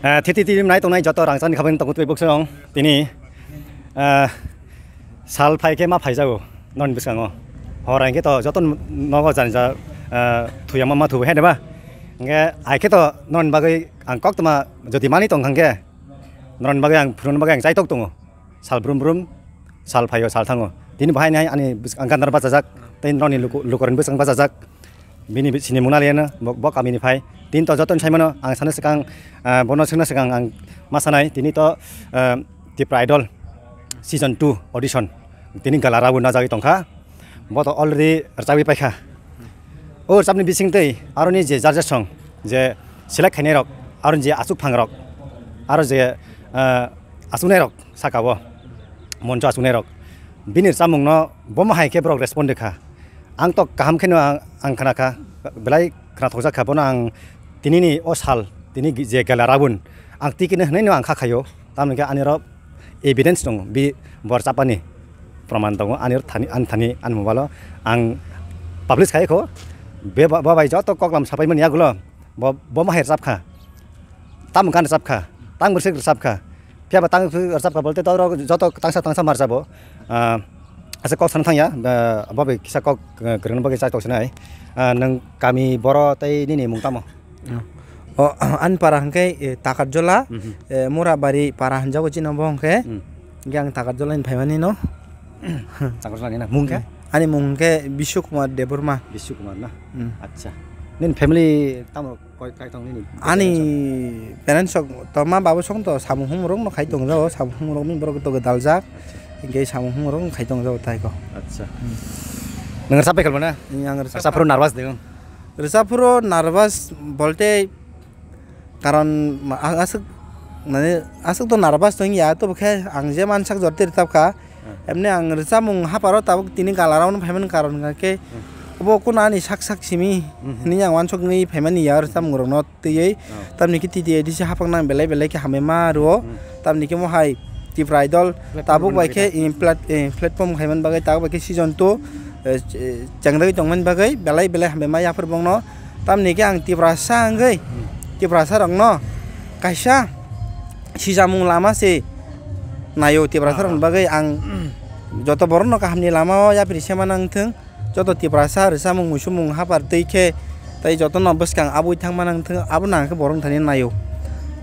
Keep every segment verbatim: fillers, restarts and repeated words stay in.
Ah, thiti tiri nai tongnai joto rangchakni khabang tongo twi buksong tini, ah, sal phai khe ma phaijago noni bwskango. Hor hai khe to joto nogo jani ja, ah, thuya ma ma thubo hai de ba. Hingke hai khe to noni bagwi ang koktma jodi mani tong kha hingke noni bagwi ang phunukni bagwi ang chaitok tongo. Sal brum brum, sal phaio, sal thango. Tini bahai ni hai ani bwskango gandar bachajak, tei noni luku-, lukurokni bwskango bachajak. Bini bi-, sini mungna liyano, bo, bo kamini phai. Tini to jotono saimano, ang sana swkang, ah, bono swngna swkang ang ma sanai. Tini to, ah, Tipra Idol season two audition. Tini gala rabo najagwi tongkha. Bo to already rwchapwi paikha. O rwchapni bisingtwi aroni je jar jar song je select khainai rok, aroni je achuk phang rok, aro je, ah, achuknai rok saka o moncho achuknai rok, bini rwchapmungno bomo hai khe borok respond rwkha. Ang to kaham kheno ang, ang khna kha, belai khnathokjak kha, bono ang tinini o sal, tini je gala rabun, ang tikino hwnwi no ang kha khaio. Tamoni khe ani oro evidence tongo, bi bo rwchapani proman tongo, ani oro thani, ani thani, ani mobile o ang publish khai kho. Be ba, ba bai joto koklam sapai mani yagulo, bo, bo ma hai rwchap kha, tamo gan rwchap kha, tang bwswk rwchap kha, phiya ba tang bwswk rwchap kha bolte to oro joto tangsa tangsa ma rwchabo. Ah, asa kok sana thangya, ah, bo bai kisa kok, ah, kwrwngno bagwi chai tok sinai. Ah, nwng kami boro tei nini mung tamo? O, ani para hwnkhe, eh, Takarjola, Mhm. eh, Murabari para hwnjago chini bo hwnkhe. Mm. Hwnkhe ang Takarjola ni phaimani no. Takarjola ni na mung khe? Ani mung hwnkhe Bishu Kumar Debbarma. Bishu Kumar na? Mm. Acha. Nini family tamo koi kai tong nini? Ani parents rok to ma babu song to samung humung rok no khai tong jao, samung humung rok ni borok to daljak. Acha. Hwnkhe samung humung rok khai tong jao tai ko. Acha. Mm. Nwng rwchap bai khalmana? Ang rwchap. Rwchap phuru nervous de. Rwchap phuru nervous bolte karon ma-, a-, aswk, mane, aswk to nervous tong ya, tobo khe ang je mansak jor twi rwchap kha. Hmm. Emni ang rwchapmung haparo tabuk tini gala round phaimani karon hwnkhe Hmm. obo kuno ani sak sak simi Hmm. hwnwi ang uansukgwi phaimani ya rwchapmung rokno twiwi. Hmm. Tamni khe T T A D C hapang nang belai belai khe hambai ma rwo. Hmm. Tamni khe mo hai Tipra Idol Platform tabuk bai khe hwnwi in plat-, eh, platform khaimani bagwi tabuk bai khe season two eh, ch-, eh, chengdagwi tongmani bagwi belai belai hambai ma yaphar bongno. Tamni khe ang Tiprasa wngwi, Hmm. Tiprasa rokno kaisa sisamung lama se naio Tiprasa rokni Ah. bagwi ang joto borokno kahamni lama o yapri sema nang thung, joto Tiprasa rwchapmung muisumung hapar twi khe tei jotono bwskang abui thangma nang thung, abono ang khe borok thani naio.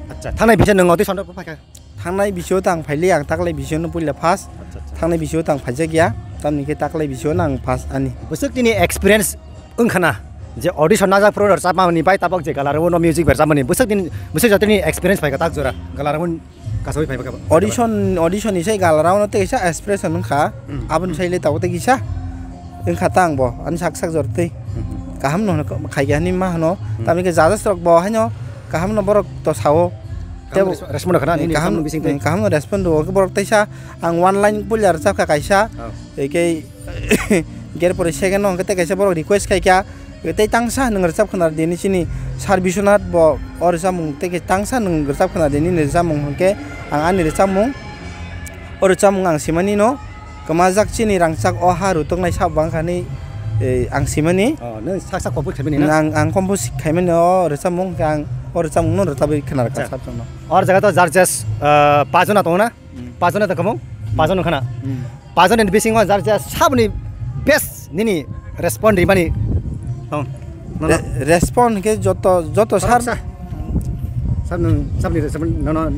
Acha, thanai bisa nwng audition rok phaikha? Thangnai bisio tang phaili ang taklai bisio no puila first. Acha, acha. Thangnai bisio tang phaijak ya, tamni khe taklai bisio no ang first ani. Bwswk tini experience wngkhana je audition najak pro rwchapmani bai tabok je gala rwo no music berchapmani bwswk tini bwswk jotoni experience phaikha tak jora gala rwo kasawi phaiba kha. Audition, audition ni sai gala rwo no tei kisa expression wngkha. Hmm. Aboni sai le tabok tei kisa wngkha tang bo ani sak sak jor tei. Hmm. Kaham no khai kha ni ma hano. Hmm. Tamni khe judges rok bo haino kaham no borok to sao. Kaham Tebo, resp-, respond khana, eh, nini kaham, samung bising tei. Eh, kaham no respond rwo, borok teisa ang one line puila rwchap kha kaisa, Oh. Tei khe, ger pore second no hwnkhe tei kaisa borok request khai kha, tei tangsa nwng rwchap khwna dini chini Sir Biswanath bo o rwchapmung tei khe tangsa nwng rwchap khwna dini ni rwchapmung hwnkhe ang ani rwchapmung, o rwchapmung ang simani no, kwmajak chini rangchak o ha rutoknai sabo wngkha hinwi, eh, ang simani. Oh, nwng sak sak compose khaimani na? Ang, ang compose khaimani o rwchapmung, hwnkhe ang o rwchapmung no rwchapwi khna rwkha Acha. Sabjongno. O jaga to judges, ah, pajona tongo na? Hmm. Pajona tongkha mo? Hmm. Pajona khana. Hmm. Pajona ni bisingo judges saboni best nini respond rimani tong? Nono. Re-, respond khe joto, joto sir. Khoroksa. Sir nwng, sir ni respond nono.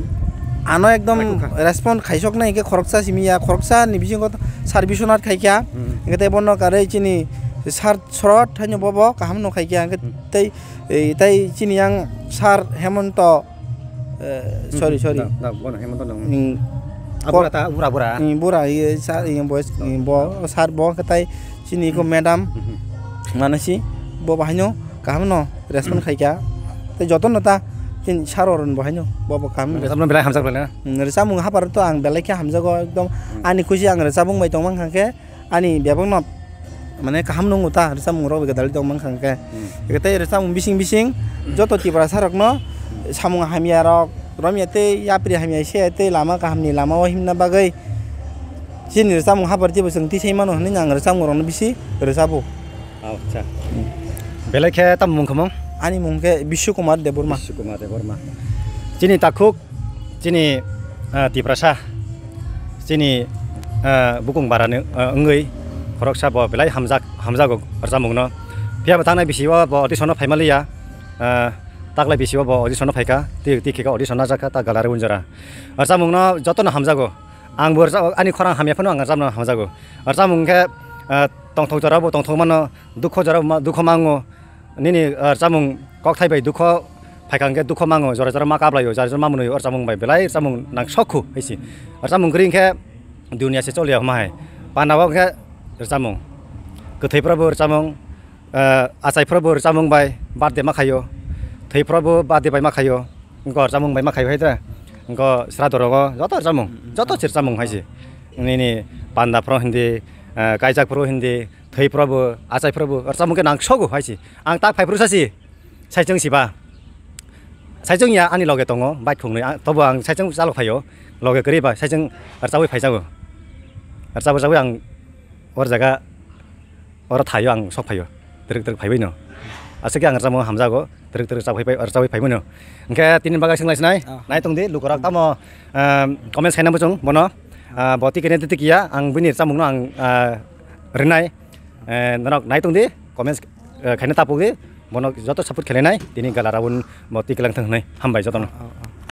Ano ekdom Raikha. Respond khaisok nai khe khoroksa simi ya, khoroksa ni bisingo to Sir Biswanath khai kha. Hmm. Hingke tei bono karwi chini Sir Sorot haino bobo kaham no khai kha. Hingke Hmm. tei, eh, tei chini yang Sir Hemonto Eh, sorry, Hmm, sorry. Da, da, bono Hemonto dong. Hmm. Ah, Kor-, bura ta, bura, bura. Hmm, bura, iye, sa-, iye, boys, Hmm. Hmm, bo, sir, bo, katai, chini ko Hmm. madam, Hmm. Manasi, bo bahaino, kaham no, respond Hmm. khaikha. Tei joto no ta, chini sir oron bahaino, bo, bo kaham no. Rwchapmung belai hamjak belai na? Hmm, rwchapmung hapar to ang belai khe hamjago, ekdom, Hmm. ani khusi ang rwchapmung bai tongmang kha khe, Ani bebakno mane kaham nungo ta, rwchapmung rok bai gwdalwi tong mankha hwnkhe. Hmm. Eke tei rwchapmung bising bising joto Tiprasa rokno samung hamya rok romya tei yapri hamya se tei lama kaham ni lama o himna bagwi chini rwchapmung habar teibo chwng tisai mano hinwi ang rwchapmung rokno bisi rwchapo. Acha. Hmm. Belai khe tamo mung kha mung? Ani mung khe Bishu Kumar Debbarma. Bishu Kumar Debbarma. Chini takhuk, chini, ah, Tiprasa, chini, ah, bukung barani, ah, wngwi khoroksa bo belai hamjak, hamjago rwchapmungno. Phiya bo thangnai bisio bo audition-o phaima liya, ah, taklai bisio bo audition-o phaikha, twi, twi khika audition najak kha, ta galari unjora. Rwchapmungno jotono hamjago. Ang bo rwchap-, ani khorang hamya phano ang rwchapno hamjago. Rwchapmung khe, ah, tongthok jora bo tongthok mano, dukho jora bo ma-, dukho mango. Nini, ah, rwchapmung kokthai bai dukho phaikha hwnkhe dukho mango, jora jora ma kaplaio, jora jora ma mwnwio, rwchapmung bai belai rwchapmung nang sokhu hai se. Rwchapmung kwrwi hwnkhe duniya se choliya hwnma hai. Panda o hwnkhe rwchapmung. Kwthwi phoro bo rwchapmung, ah, achai phoro bo rwchapmung bai birthday ma khaio. Thwi phoro bo birthday bai ma khaio. Wngkha rwchapmung bai ma khaio hai da. Wngkha sraddho rogo joto rwchapmung, joto se rwchapmung hai se. Nini panda phoro hindi, ah, kaijak phoro hindi, thwi phoro bo, achai phoro bo, rwchapmung khe nang sogo hai se. Ang tak phai phuru sasi. Saichung siba. Saichung ya ani loge tongo, bike khungnwi. Ang, tobo ang saichung chalok phaio. Loge kwrwi ba saichung rwchapwi phaijago. Rwchapwi rwchapwi ang or jaga, oro thaio ang sok phaio. Twrwk twrwk phaiwi no. Aswk khe ang rwchapmung hamjago. Twrwk twrwk rwchapwi phai, rwchapwi phaimano. Hwnkhe tini bagwi swnglaisnai. Ah. Nai tongdi lukurok tamo, ah, comments khaina muchung bono. Ah, bo tikene tiki ya, ang bini rwchapmungno ang, ah, rwnai. Eh, norok nai tongdi, comments, eh, khaina tapukdi, bono joto support khlainai, tini gala round bo tiklang thang hwnwi hambai jotono. Ah, ah.